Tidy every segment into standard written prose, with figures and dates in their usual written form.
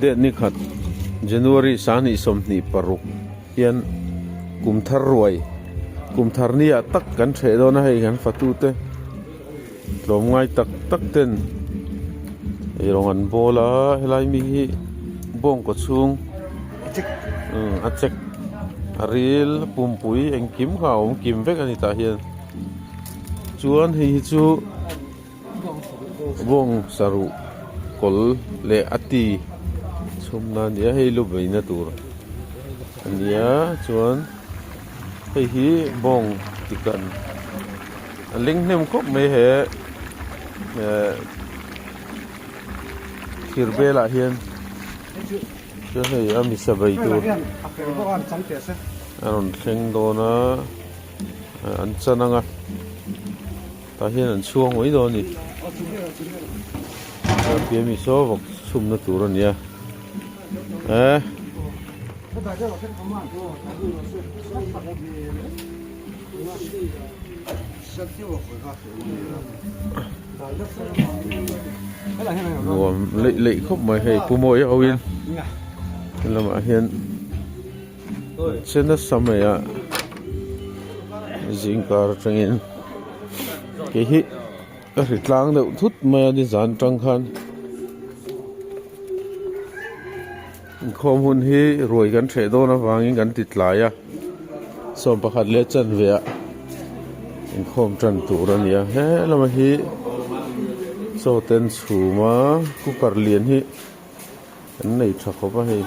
date ni khat January 2026 hian kum thar ruai kum thar ni ah tak kan hreh dawn a hei kan fatu te tlawm ngai tak tak ten eirawng an bawl a helai mi hi bawngkaw chhung a chek a ril pumpui engkim kha a awm kim vek a ni tah hian chuan hei hi chu. Bawng saruh kawl leh a ti chhumna a ni a hei lu beina tur a ni a chuan hei hi bawng tikan a leng hnem khawp mai he eh thir belah hian chuan hei a misa bei tur a rawn thleng dawn a an chan ang a. Tah hian an chhuang mai dawn a ni. Pian mi saw vawk chhumna tur a ni a. Eh. Nuam leih leih khawp mai hei Pu Mawia ho in lamah hian Che nasa mai a zingkar atangin kei hi ka hri tlang deuh thut mai a nizan atang khan inkhawm hun hi ruai kan hreh dawn avangin kan ti tlai a sawm pakhat leh chanve ah inkhawm tan tur a ni a he lamah hi chaw te an chhum a cooker lian hi. An nei tha khawp a hei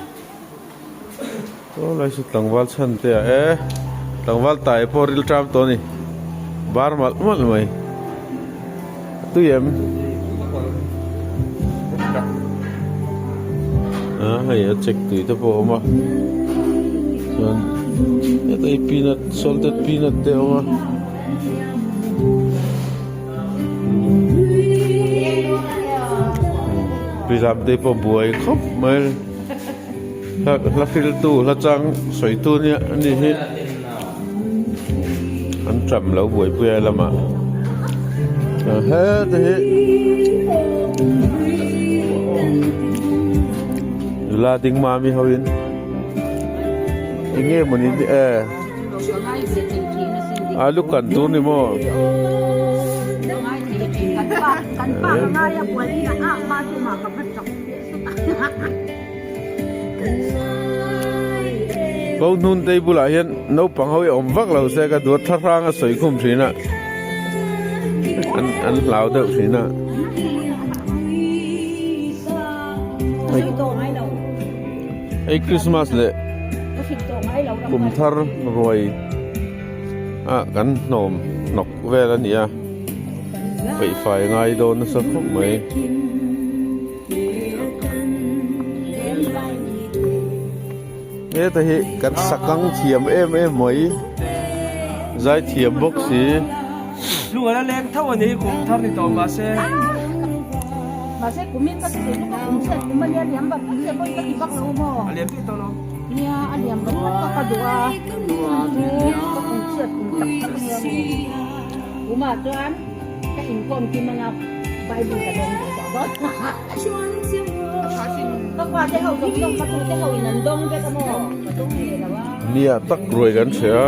aw lai chu tlangval chhan te ah e tlangval tai pawh ril ṭam tawh a ni bar malh malh mai a tui em a hei a check tui te pawh a awm a chuan heta hi peanut salted peanut te a awm a. Rizam te pawh buai khawp mai hla hriltu hla chang sawitu nia a ni hi an ṭam lo buaipui a lamah heta hi nula ding mami hoin eng nge mawni e. Alu kan tur ni maw? Bo hnun tei bulah hian naupang ho hi awm vak lo se ka duat thla hrang a sawi khum thin a an an hlau deuh thin a. Hei Christmas leh kum thar ruai ah kan hnawm hnawk vel a ni a peihfai ngai dawn nasa khawp mai. Heta hi kan sakang thiam em em mai zai thiam bawk si. Lung a leng tho a ni kum thar ni tawh mahse. Mahse kumin ka ti thei lutuk a kum chhiat kum a nia liam bak kum chhiat pawhin ka ti vak lo maw. A liam tih tawh lo. Nia a liam bak bak ka ka duh a chu ka kum chhiat kum tak tak a nia maw. Kumah chuan ka inkawm kim anga Bible ka dawng duh tawh dawn. Ka pa te ho zawng zawng ka tu te ho in an dawng vek a maw ka dawng ve lo a. Nia tak ruai kan hria.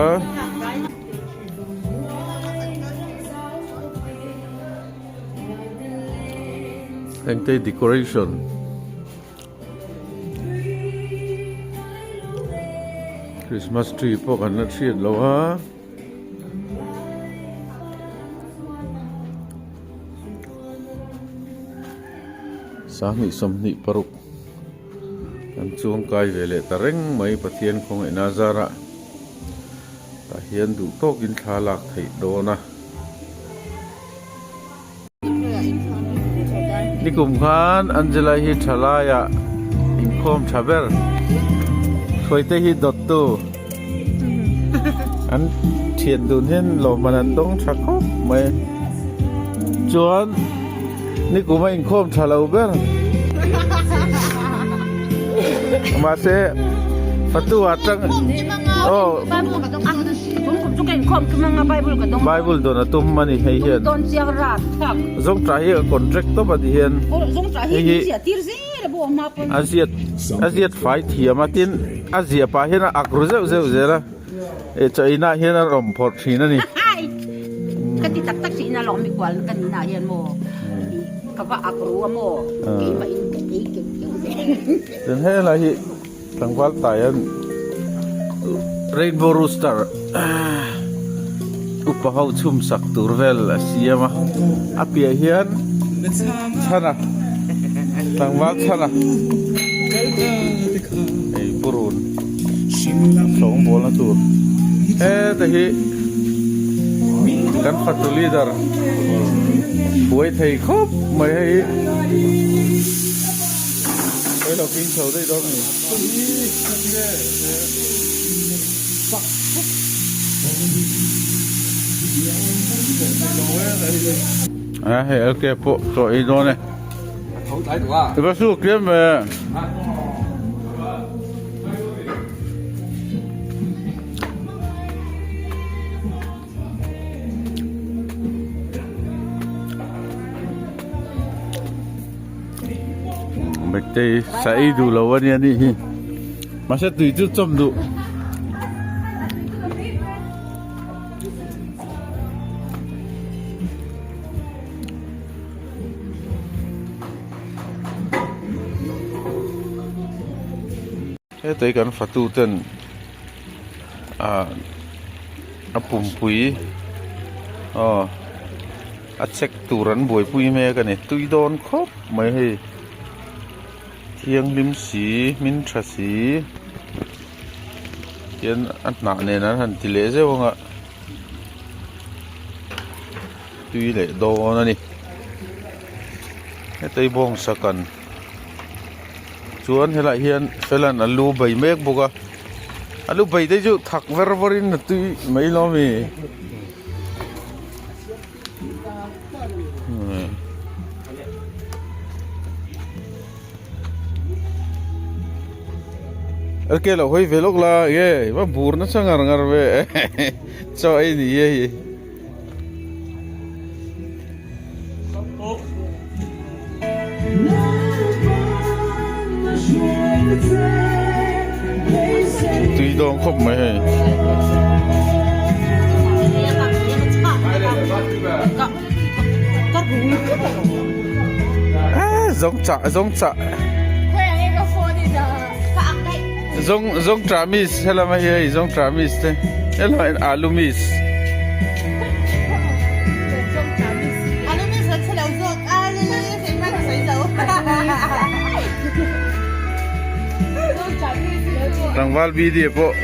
Hengte decoration Christmas tree pawh kan la hriat lo a. Sanghnih 26 an chuang kai ve leh ta reng mai Pathian khawngaihna zarah. Tah hian duh tawkin thla lak theih dawn a. Nikum khan Angela hi tha laiah inkhawm tha ber. Hruaite hi dawttu an thian dun hian lawmman an dawng tha khawp mai. Chuan nikum a inkhawm tha lo ber. Mahse. Fatu ah tang aw Bible dawn a tum a ni hei hian zawngṭah hi a contract tawp a ti hian hei hi a ziat a ziat fai thiam a tin a ziah pah hian a ak ru zeuh zeuh zel a eh chaw inah hian a rawn phawrh thin a ni. Chuan helai hi tlangval tai an rainbow rooster upa ho chhum sak tur vel a siam a a piah hian chhana tlangval chhana hei purun sawngbawlna tur heta hi kan fatu leader buai thei khawp mai hei Hei lo king chho daih dawn a ni. A hei LK pawh chaw ei dawn e. I va suk em ve. Meitei sa ei duh lo a nia nih hi mahse tui chu chawm duh. Hetei kan fatu ten ah a pumpui aw a check tur an buaipui mek a ni tui dawn khawp mai hei thianghlim si hmin tha si tian a hnah nen an han ti leh zeuh ang a tui leh dawn a ni hetei bawngsa kan. Chuan helaiah hian felan a lu bai mek bawk a a lu bai te chu thak ver vawr in a tui mai lo ami Ok lo hawi ve lawk la enge va bur nasa ngar ngar ve chaw ei ni hei. Tui dawn khawp mai hei. Zawng chah zawng chah. Zawng zawng chah miss helama hi hei zawng chah miss te helama alu miss. Tlangval video pawh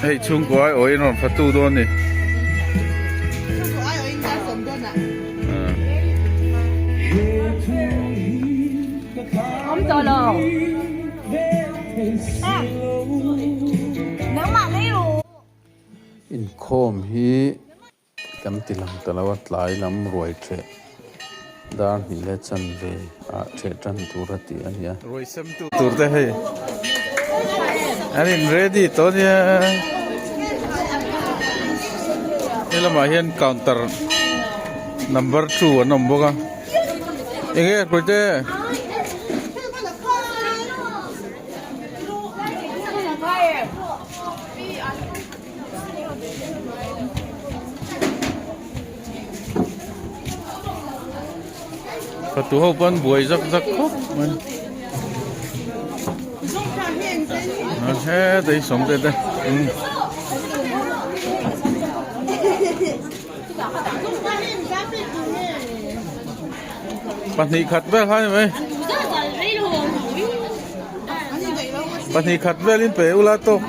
hei chhungkua ai awhin rawn fatu dawn a ni. Inkhawm hi kan ti lang ta lo a, tlai lam ruai theh dar hnih leh chanve ah theh tan tur a tih a ni a. Ruai sem tu tur te hei an in ready tawh a nia. He lamah hian counter number 2 an awm bawk a. Enge Hruaite? Fatu ho pawh an buai zak zak khawp mai. He tei sawm te te. Pahnih khat vel kha ni mai. Pahnih khat velin pe ula tawk.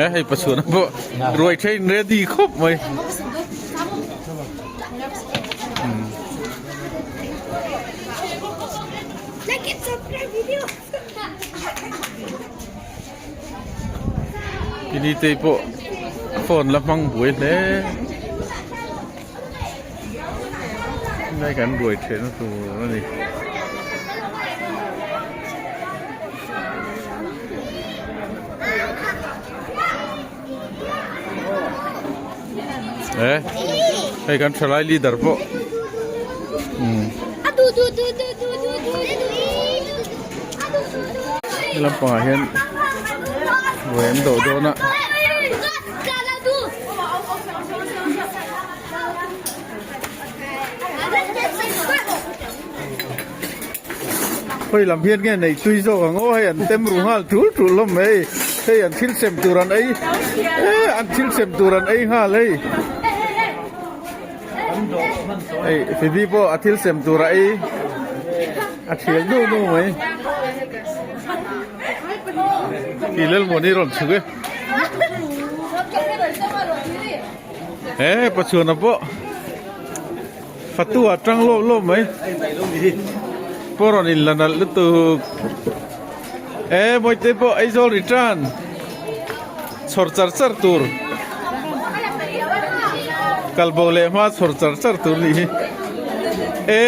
E hei pachhuan pawh ruai train ready khawp mai. Kini te pawh phone la hmang buai hle. Helai kan buai theihna tur a ni. E hei kan thalai leader pawh umm he lampangah hian ruai an dawh dawn a. Khawi lam hian nge nei tui zawk ang aw hei an tem ru nghal tul tul hlawm mai hei an thil sem tur an ei eh an thil sem tur an ei nghal hei hei Phoebe pawh a thil sem tur a ei a thial nu nu mai tih Lalmuani rawn chhuk e he Pachuana pawh. Fatu a tang lawp lawp mai. Pawh rawn in la nalh lutuk. E Mawite pawh Aizawl return chhawr char char tur. Kalbo leh hma chhawr char char tur nih hi. E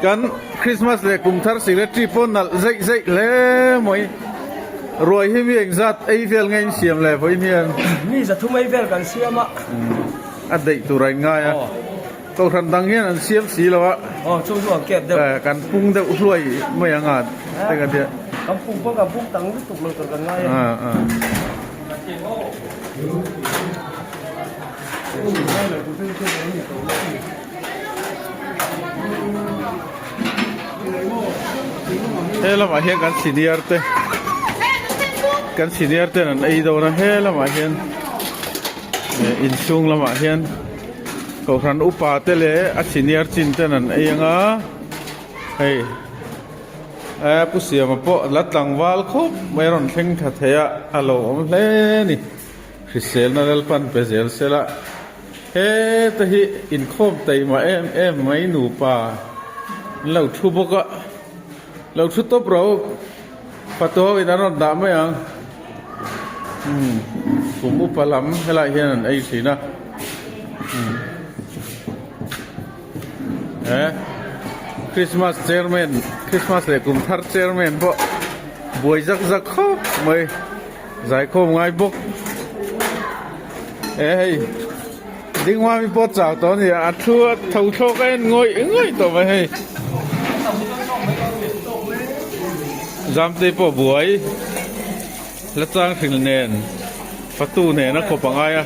kan Christmas leh kum thar secretary pawh nalh zeih zeih hle mai. Ruai hi mi engzat ei vel nge in siam le vawiin hian? Mi zathum ei vel kan siam a. A daih tur a inngai a, kohhran dang hian an siam si lo a, kan pung deuh hluai mai ang a te ka tia. Kan pung pawh kan pung tang lutuk lo tur kan ngai a. He lamah hian kan senior te kan senior ten an ei dawn a he lamah hian. Inchhung lamah hian kohhran upa te leh a senior chin ten an ei anga hei eh pu siama pawh la tlangval khawp mai a rawn thleng tha thei a a lo awm hle a ni hriselna lalpan pe zel sela heta hi inkhawm taima em em mai nupa an lo thu bawk a lo thu tawp rawh fatu ho in an rawn dah mai ang. Umm kum upa lam helaiah hian an ei thin a umm he Christmas chairman Christmas leh kum thar chairman pawh buai zak zak khawp mai zaikhawm ngai bawk e hei dingmami pawh chau tawh a ni a thu a tho thlawk a en ngawih ngawih tawh mai hei Zamtei pawh buai. La chang hril nen fatu nen a khawp a ngai a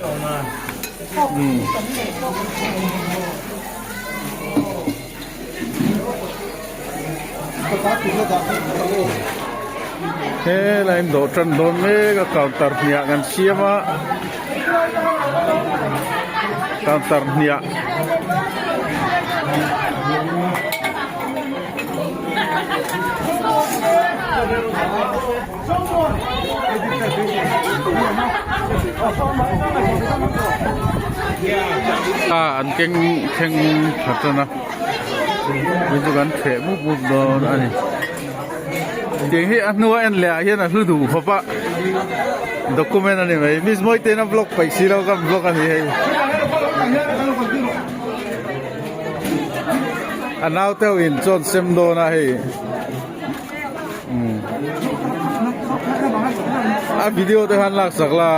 umm. Helai in dawh tan dawn mek a counter hniah kan siam a counter hniah. A an keng thleng tha tan a chu chu kan thleh mup mup dawn a ni tiang hi a hnua en leh ah hian a hlu duh khawp a document a ni mai miss Mawitein a vlog paih si lo ka vlog a ni hei a naute ho in chawn sem dawn a hei. A video te khan lak sak la.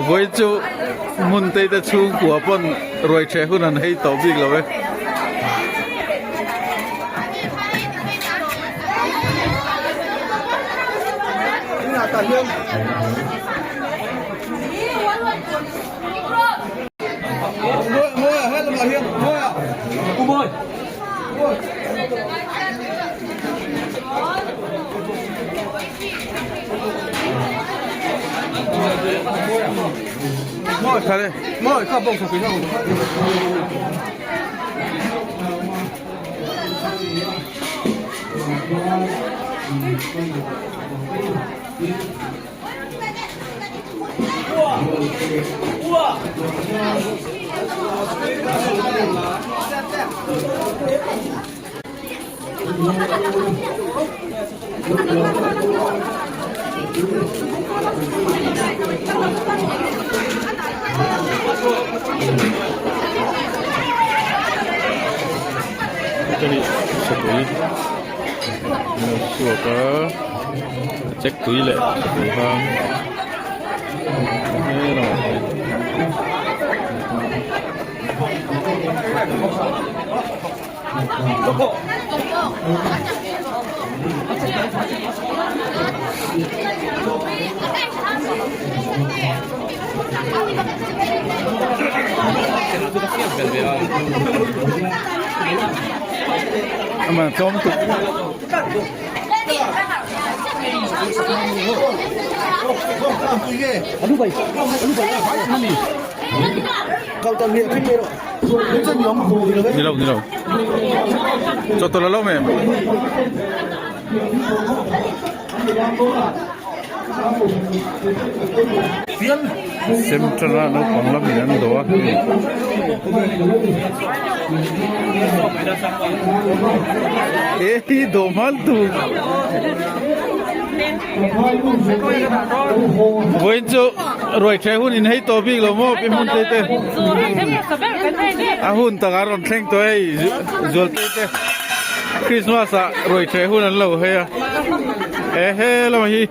Vawi chu hmun te te chhungkua pawn ruai ṭheh hun an hei tawh bik lo e. Sapui an lo chhuak a check tui leh sapui hang Ama tlawm tuk. Ni lo ni lo. Chawtawlh a lo mem. Central a naupang lamin an do a he hi dawh hman tur vawiin chu ruai ṭheh hun in hei tawh bik lo maw pi hmun te te a hun takah a rawn thleng tawh hei zual te te Christmas ah ruai ṭheh hun an lo hei a he he lamah hi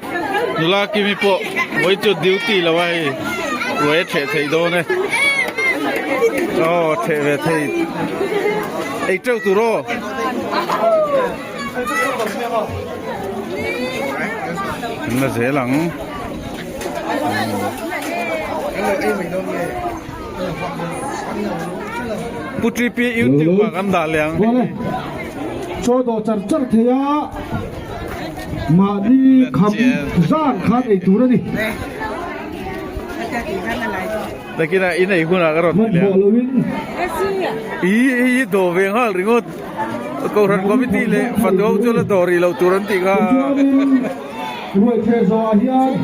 nula kimi pawh vawiin chu duty lo a hei ruai a ṭheh theih dawn e aw ṭheh ve thei ei ṭeuh tur aw. An la zel ang. Pu TP YouTube ah kan dah leh ang. Chaw dawh char char thei a mahni kham zan khan ei tur a ni. Takin a in ei hunah ka rawn ti leh ang. I i dawh ve nghal ringawt. Kohhran committee leh fatu ho chu la dawh rih loh tur an tih kha.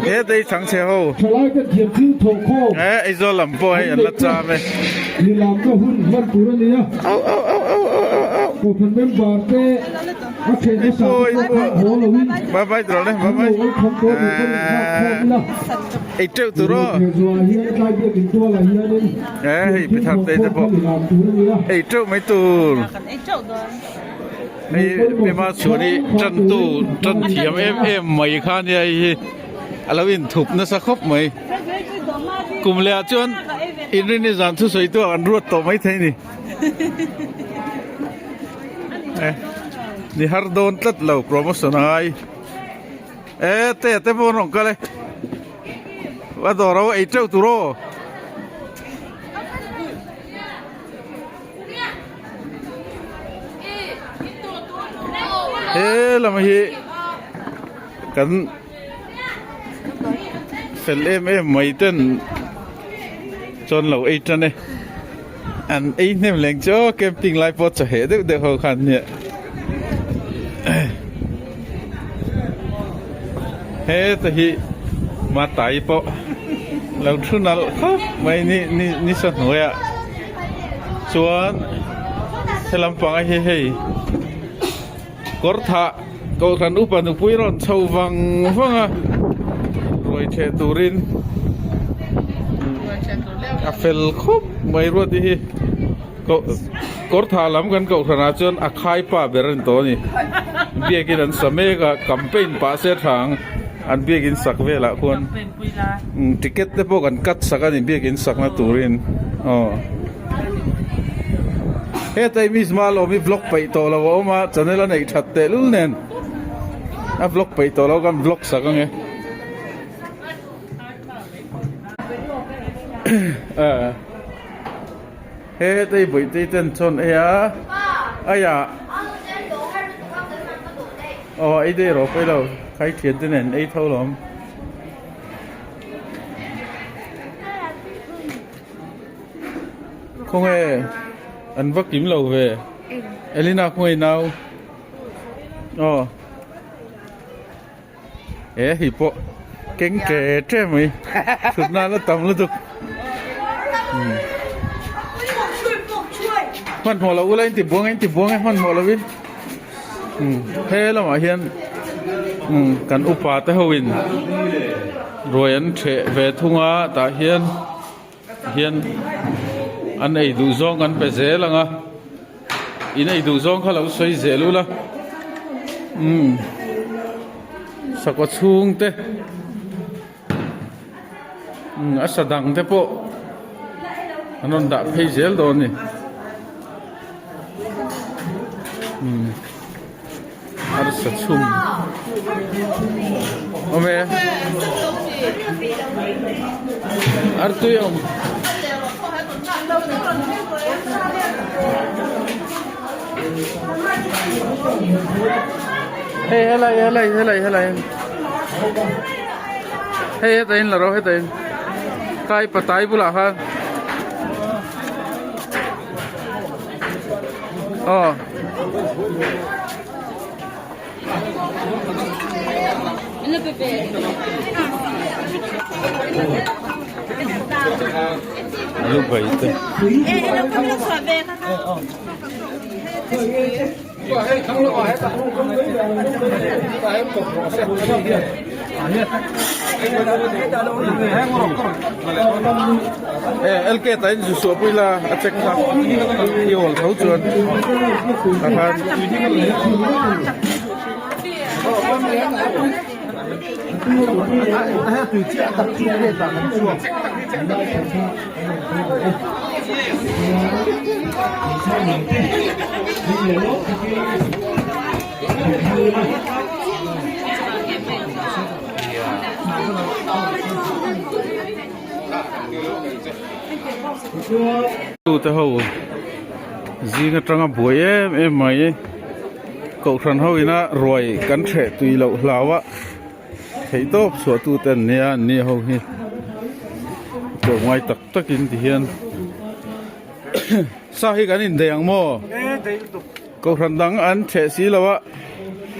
He tei chhang chhe ho. He Aizawl lam pawh hei an la cham e. Au au au au au au au. Pawi pawi. Bye bye tawh le bye bye. Ei teuh tur aw. He hei pi thar te te pawh ei teuh mai tur. Hei Pema chhuan hi tan tu tan thiam em em mai kha nia hei hi a lo inthup nasa khawp mai. Kum leh ah chuan inrini zan thusawi tu ah an ruat tawh mai thei ni. Ni har dawn tlat lo promotion a ngai. E te te pawh an rawn kal e. Va dawr ho ei teuh tur aw. He lam hi kan fel em em mai ten chuan lo ei tan e an ei hnem leng chu aw camping lai pawh chaw heh deuh deuh ho khan nia heta hi matai pawh lo thu nalh khawp mai ni ni ni sa hnuaiah chuan he lampang hi hei kawr thah kohhran upa nupui rawn chho vang vang a ruai theh turin a fel khawp mai ruat hi. Kawr tha lam kan kohhran ah chuan a khai pa ber a ni tawh a ni. Biakin an sa mek a, campaign pah se tha ang an biakin sak velah khuan ticket te pawh kan cut sak a ni biakin sakna turin aw. Hetai Miss Malawmi vlog peih tawh lo a awm a, channel a neih that tehlul nen a vlog peih tawh lo kan vlog sak ange. He tei bawih tei ten chuan ei a aiah aw ei daih rawh pawi lo khai thian te nen ei tho lawm khawnge an va kim lo ve Elina khawnge nau aw. He hei pawh keng ṭe ṭe mai thut nan a tam lutuk. Hmanhmawh loh ula in ti buang e in ti buang e hmanhmawh lovin umm he lamah hian umm kan upa te ho in ruai an ṭheh ve thung a tah hian hian an ei duh zawng an pe zel ang a in ei duh zawng kha lo sawi zel ula umm sakawr chhung te. Umm a sa dang te pawh an rawn dah phei zel dawn a ni umm arsa chhum awm e artui a awm. Hei helai helai helai helai hei heta in la ro heta in kai patai bulah khan aw. Lu bai te. LK ta in zu suah pui la a check kha i awl tho chuan a khan Tute ho zing atanga buai em em mai kohhran ho ina ruai kan hreh tui loh hlau a. Theih tawp chhuah tu te an nia an ni ho hi tlawm ngai tak tak in ti hian sa hi kan in daih ang maw kohhran dang an chheh si lo a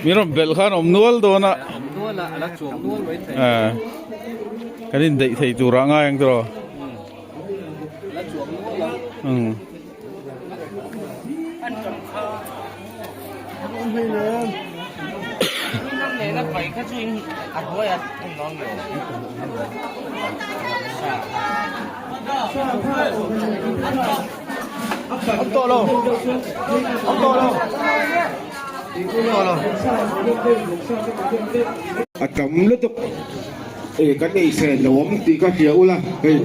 min rawn belh khan awm nual dawn a kan in daih thei tur ah ngai ang tiraw umm. A tam lutuk e kan ei sen lo awm tih ka hria ula hei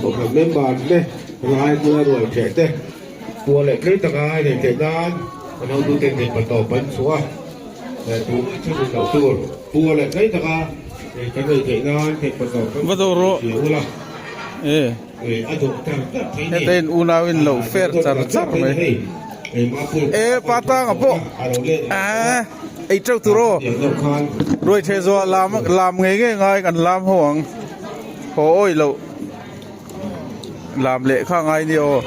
kohhran member te rai bula ruai theh te Puan leh tlei taka a inei theih nan kan hotute in pa tawp an chhuah a, tu chu ni loh tur. Puan leh tlei taka kan nei theih nan theih pa tawp kan chhuah ul a, a dawh tar tar thei ni. Heta in unau in lo fer char char mai. E pa tanga pawh ei teuh tur aw. Ruai theh zawh lam lam ngei ngei ngai kan lam ho ang. Haw awih loh. Lam leh kha ngai nia aw.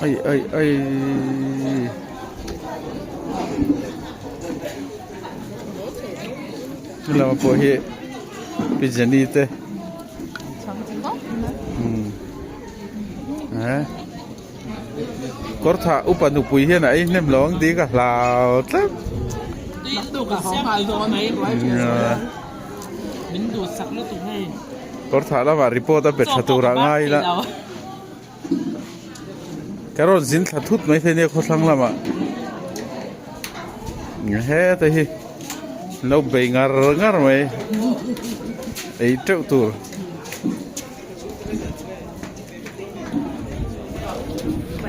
Ai ai ai. Lama pawh hi Pi Jenny te. Hmm. Eh. Kawr thah upa nupui hian a ei hnem lo ang tih ka hlau tlat. Kawr thah lamah report a pe tha turah ngai ila. Ka rawn zin thla thut mai thei nia khawthlang lamah. Heta hi lo bei ngar ngar mai ei teuh tur.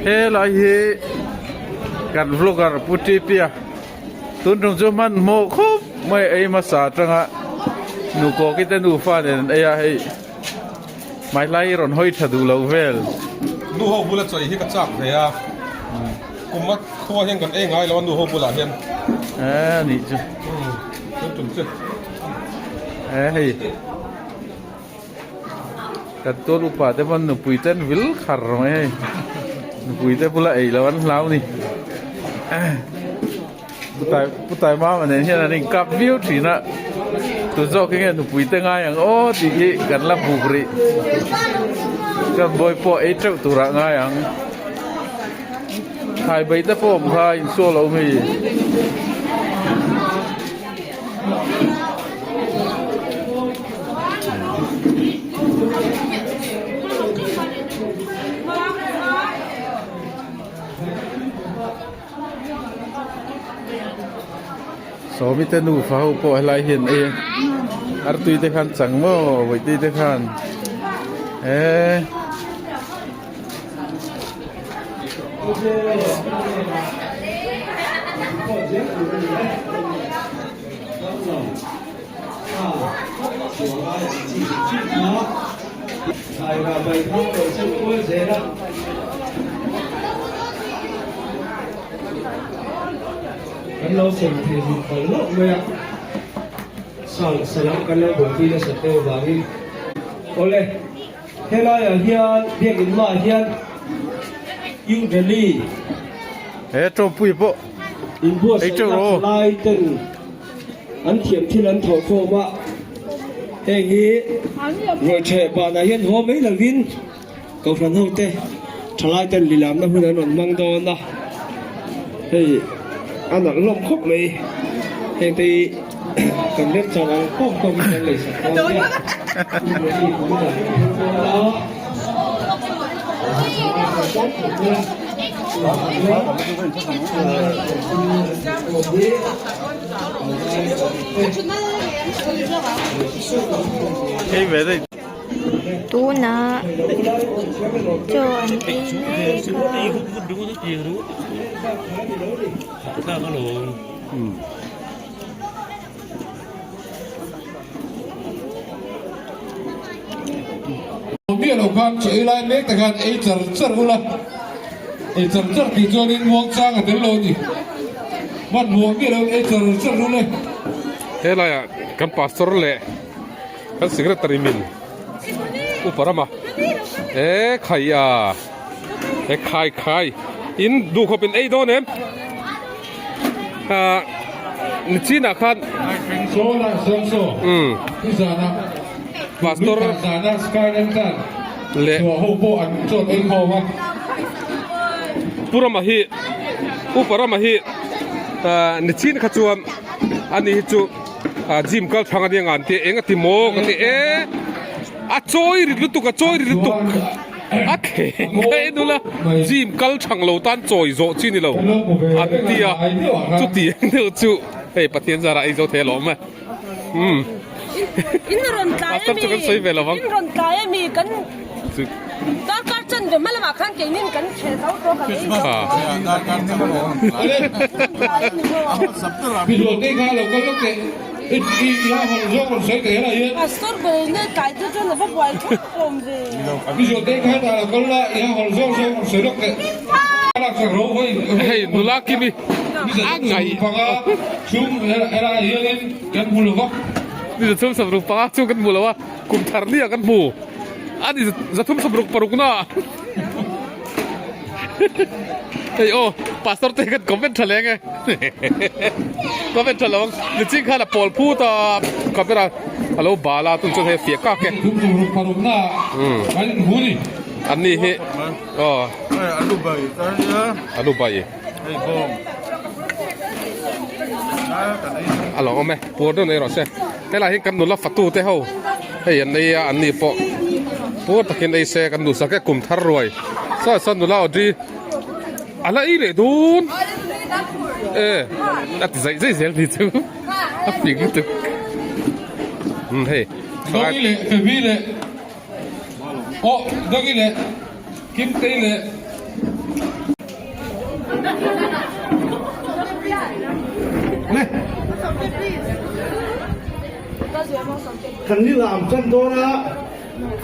Helai hi kan vlogger Pu Tipia tun tum chu hmanhmawh khawp mai ei hmasa atanga nukawki te nufa nen an ei a hei hmaihlai hi rawn hawi tha duh lo vel. Nu ho bula chawi hi ka chak ve a kum a khua hian kan ei ngai lo a nu ho bulah hian. A nih chu. Tun tum chu. Hei. Kan tual upa te pawn nupui te an vil khar mai hei nupui te bula ei loh an hlau ni putai putai mama nen hian an inkap viau thin a. Tu zawk hi nge nupui te ngai ang aw tih hi kan la buk rih. Chuan bawi pawh ei teuh turah ngai ang. Thlai bai te pawh awm kha insual a awm hei. Sawmi te nufa ho pawh helai hian ei a artui te khan chang maw vawihtui te khan eee. Kan lo sem thei zut phal loh mai a, sang salam kan lo buaipui nasa deuh vangin. Awle, helaiah hian biakinn hmaah hian New Delhi. He tawngpui pawh ei teuh rawh aw. Inbuatsaihna thalai ten an thiam thil an thawh khawm a, heng hi ruaitheh banah hian haw mai lovin Kohhran hote thalai ten lilamna hun an rawn hmang dawn a, hei a nalh hlawm khawp mai, heng te hi kan remchang ang kawm kawm in kan leisak dawn nia. Hei ve daih. Tunah chaw an ei mek a. Miah lo khan chaw ei lai mek te khan ei char char ula, ei char char tih chuanin muangchang a tel lo a ni. Hmanhmawh miah lo in ei char char ule. Helaiah kan pastor leh kan secretary min upa rama e khai a e khai khai in duhkhawp in ei dawn em ah nichinah khan umm pastor leh pu rama hi upa rama hi ah nichin kha chuan ani hi chu. Ah gym kal thlang ania ngan te eng a ti maw ka ti e a chawi rit lutuk a chawi rit lutuk a thleng ka en ula gym kal thang lo tan chawi zawh chi ni lo an ti a chuti ang deuh chu hei Pathian zara ei zo thei alawm e umm In rawn tlai pastor chu kan sawi ve lo vang in rawn tlai ami kan darkar chan ve hma lamah khan keinin kan chhe zo tawh kan ei zo tawh Pastor ber in tlai chu chuan ava buai thlak awm ve. Hei nula kimi a ngaih ni zathum sawmruk panga chu kan hmu lo a kum thar nia kan hmu a ni zathum sawmruk paruk na hei aw pastor te kan comment tha leng e comment tha lo ang niching khan a pawl phut a camera a lo bal a tun chuan hei a fiah kak e an ni hi aw alu bai a lo awm e puar deuh nei rawh se helai hi kan nula fatu te ho hei an ei a an ni pawh puar takin ei se kan duhsak e kum thar ruai saw sawn nula Audrey a la ei leh dun e a ti zaih zaih zel ni chu a fing lutuk umm hei Dawngyi leh Feby leh aw Dawngyi leh Kimtei leh. Kan ni lam tan dawn a,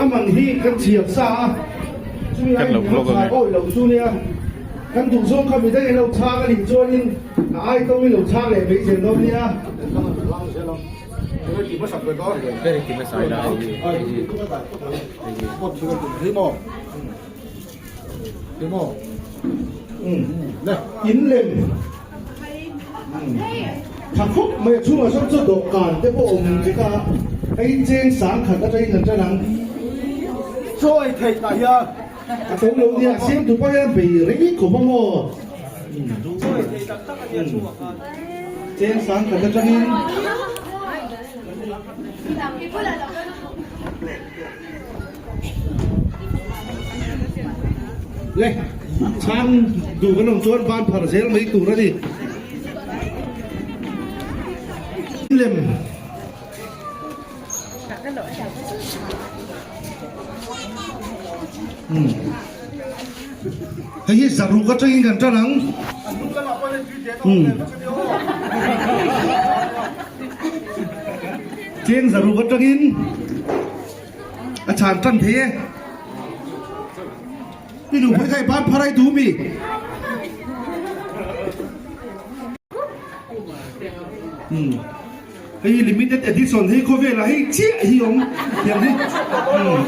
a man hi kan chhiar sa a, chumi lai in lo chhak awih loh chu nia, kan duh zawng kha midang in lo chhak a nih chuanin a ai to in lo chhak leh mai zel dawn nia. In lem. Tha khawp mai a chhungah sawn chu dawhkan te pawh awm vek a, hei cheng sang khat atangin kan tan ang. Chaw ei theih tah hian. A to lo nia, siam tu pawh hian bei rei khawp a maw? Chaw ei theih tak tak a nia chhungah khan. Cheng sang khat atangin. Le, chhang duh kan awm chuan ban phar zel mai tur a ni. Lem. Hmm. Hei hi zaruk atangin kan tan ang. Hmm. Cheng zaruk atangin a chhan tan thei e. I nu phei kha i ban phar ai duh mi? Hmm. Hei hi limited edition hei khawvel ah hei chiah hi awm thiam hi. Hmm.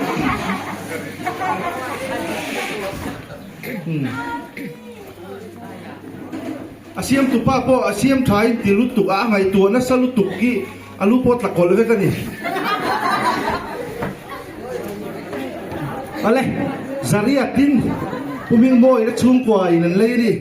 Hmm. A siam tupa pawh a siam tha in ti lutuk a, a ngaihtuah nasa lutuk hi a lu pawh tla kawlh vek a ni. Awle, Zaria tin Pu Hmingmawina chhungkua in an lei a ni.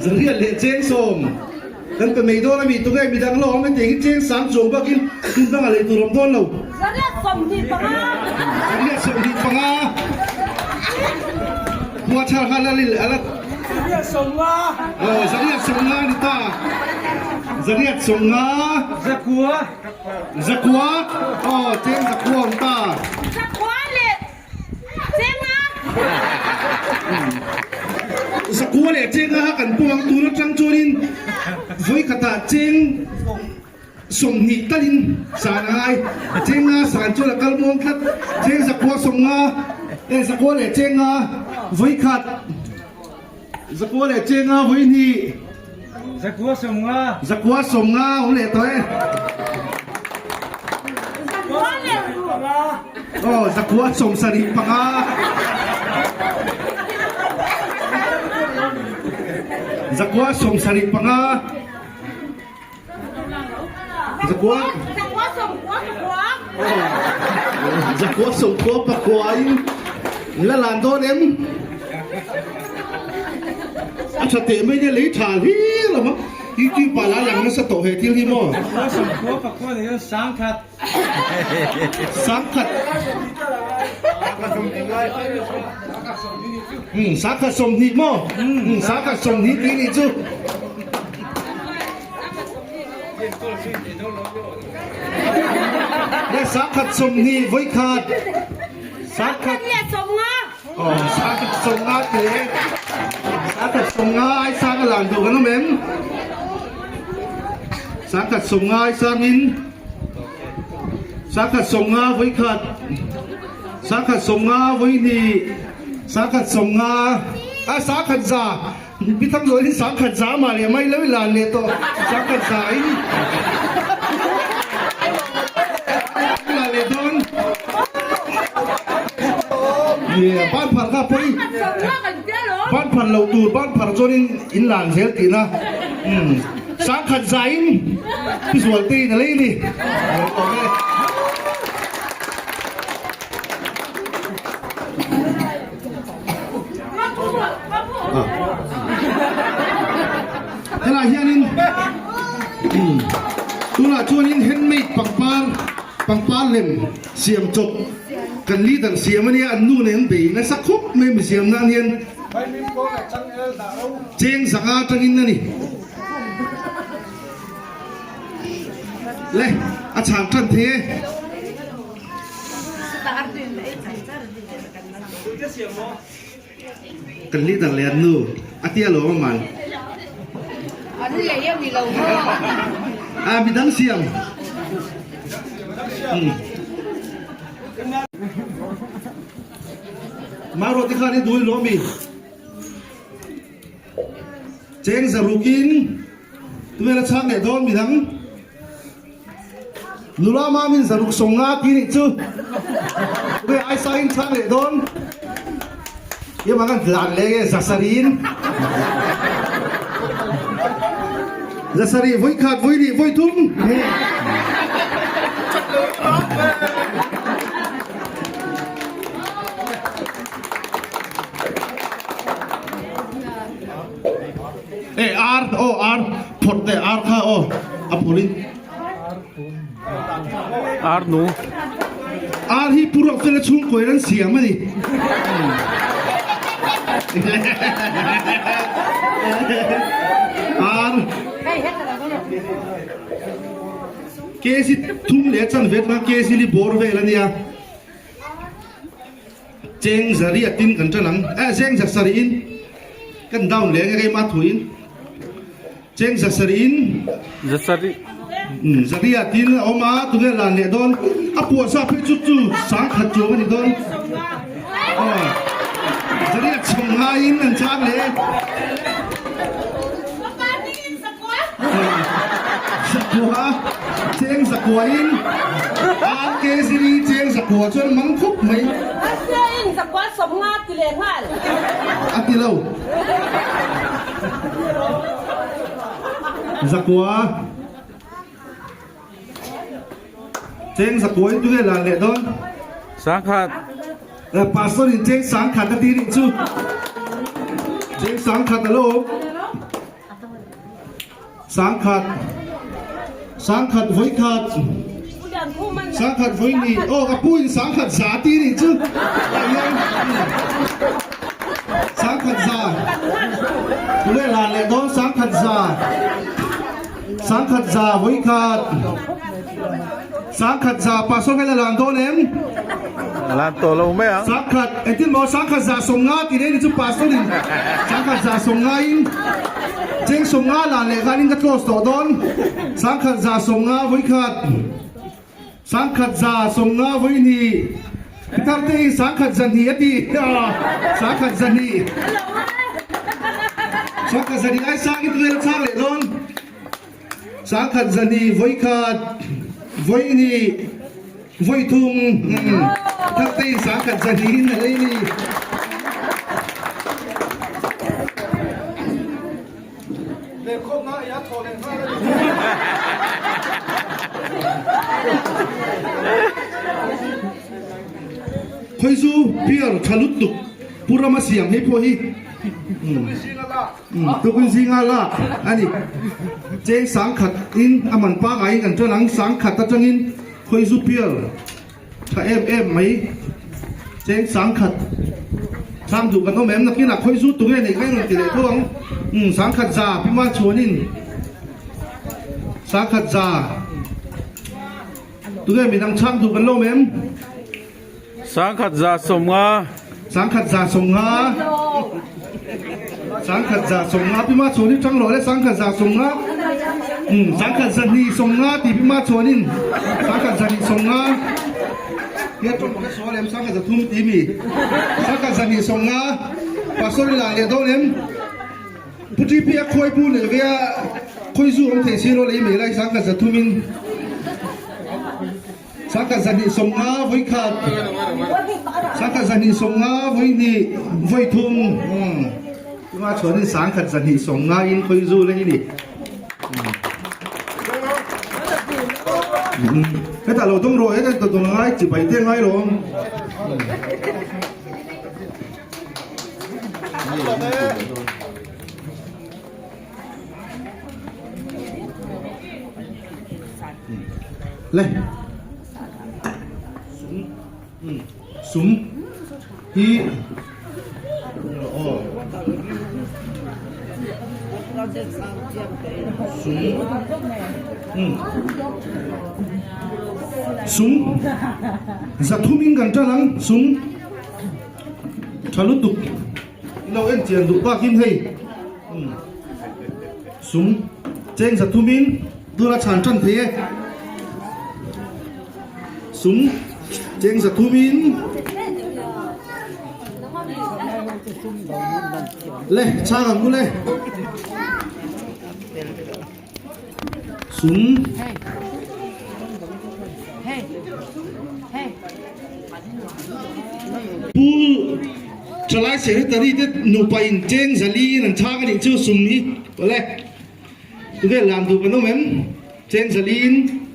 Zariat leh Chengsawm kan pe mai dawn a mi tunge midang la awm hetiang hi Chengsang chuang bakin hmun dangah lei tur awm dawn lo. Zariat 25. Zariat 25. Khua chhar kha la lil ala. Zariat 50. Aw zariat 50 a ni ta. Zariat 50. Zakua. Zakua aw cheng zakua awm ta. Zakua leh chenga. Zakua leh chenga kha kan pawm ang tun atang chuanin vawi khatah cheng 20 talin san a ngai. Chenga san chuan a kal muang tlat. Cheng zakua 50 e zakua leh chenga vawi khat. Zakua leh chenga vawi hnih. Zakua 50. Zakua 50 awm leh tawh e. Zakua leh panga. Aw zakua 75. Zakua 75. Zakua. Zakua 90 pakua. Zakua 90 pakua in la lan dawn em? A tha teh mai nia lei tha hlir a YouTube ah la lang nasa tawh he thil hi maw? Zakua 90 pakua nei hian 10,000. 10,000. Um 20 maw? Um 20 tih nih chu. Le 20 vawi khat. 10 leh 50. Aw 10 50 te. 10 50 ai sang a lang duh kan awm em? 10 50 ai sangin 10 50 vawi khat. 10 50 vawi hnih. 10 50 a 100. Pi Thang Zawi hi 10,000 za mah leh mai lo i lan leh tawh 10,000 za in lan leh dawn yeah ban phar kha pawi ban phar lo tur ban phar chuan in in lan zel tihna um 10,000 za in pi zual te in a lei ni Helai hianin tunah chuanin handmade pangpar pangpar lem siam chawp kan leader siam ania an nu nen an bei nasa khawp mai mi siam nan hian cheng zanga atangin a ni le a chhan tan thei e. Kan leader leh an nu a tia lo a man. A midang siam. Maro te khan i dui lo mi. Cheng zarukin tumela chhang leh dawn midang. Nula mamin zaruk 50 ti nih chu. Tunge aisangin chhang leh dawn? Iam ang an tlan leh nge zasariin? Zasarih vawikhat vawihnih vawithum. E ar aw ar phawrh teh ar kha aw a phawrhin. Ar nu. Ar hi pu ruak fela chhungkawiin an siam a ni. Ar kg thum leh a chanve atanga kg li bawr vel a nia. Cheng zariat in kan tan ang. Eh cheng zasarih in kan down leh ang e keimah thuin. Cheng zasarih in. Zasarih. Um zariat in a awm a tunge lan leh dawn. A puahsa phei chu chu 10,000 chuang a ni dawn. Aw zariat chhawng ngaiin an chang leh. Zakua cheng zakua in RK ziri cheng zakua chuan mang khawp mai. Asia in zakua 50 ti leh nghal. A ti lo. Zakua cheng zakua in tunge lan leh dawn? 10,000. Pastor in cheng 10,000 a ti nih chu. Cheng 10,000 a lo awm. 10,000 10,000 vawikhat 10,000 vawihnih aw ka pu in 10,000 za ti nih chu tah hian 10,000 za tunge hlan leh dawn 10,000 za 10,000 za vawikhat 10,000 za pastor kha ila lan dawn em Lan tawh lo mai ang. 10,000 engtin maw 10,000 za 50 tih reng ni chu pastor in 10,000 za 50 in cheng 50 lan leh khan in ka close tawh dawn 10,000 za 50 vawikhat 10,000 za 50 vawihnih pitar te in 10,000 za hnih a ti 10,000 za hnih 10,000 za hnih ai sang in tunge la chhang leh dawn. 10,000 zahnih vawikhat, vawihnih, vawithum, Thaktein 10,000 zahnih in a lei ni. Khawizu beer tha lutuk Pu Rama siam hei pawh hi. Tukin zinga lak a ni. Cheng 10,000 in a man pangaiin kan tan ang, 10,000 atangin khawizu pial tha em em mai. Cheng 10,000 chang duh kan awm em nakinah khawizu tunge neih kha i rawn ti leh tho ang. 10,000 za pima chuanin 10,000 za tunge midang chang duh kan la awm em? 10,000 za 50. 10,000 za 50. 10,000 za 50 pi ma chuan in tang lo le 10,000 za 50. Um 10,000 za hnih 50 ti pi ma chuan in 10,000 za hnih 50. He tawng ka sual em 10,000 za thum ti mi. 10,000 za hnih 50. Pastor la le dawn em. Pu TP a khawi bu nei ve a khawi zu awm thei si lo lei mai lai 10,000 za thum in. 10,000 zahnih 50 vawikhat, 10,000 zahnih 50 vawihnih, vawithum. Tunga chuanin 10,000 zahnih 50 in khawi zu leh i ni. Hetah lo dawng rawh, hetah dawng ngai chibai te ngai lo. Le sum hi aw sum 300 in kan tan ang sum tha lutuk ilo en chian duh bakin hei Sum cheng 300 in tuna chhan tan thei e. Sum cheng 300 in le chhang ang u le. Sum. Pu Thalai Secretary te nupa in cheng zali in an chhang a nih chu sum hi awle. Tunge lan duh kan awm em? Cheng zali in.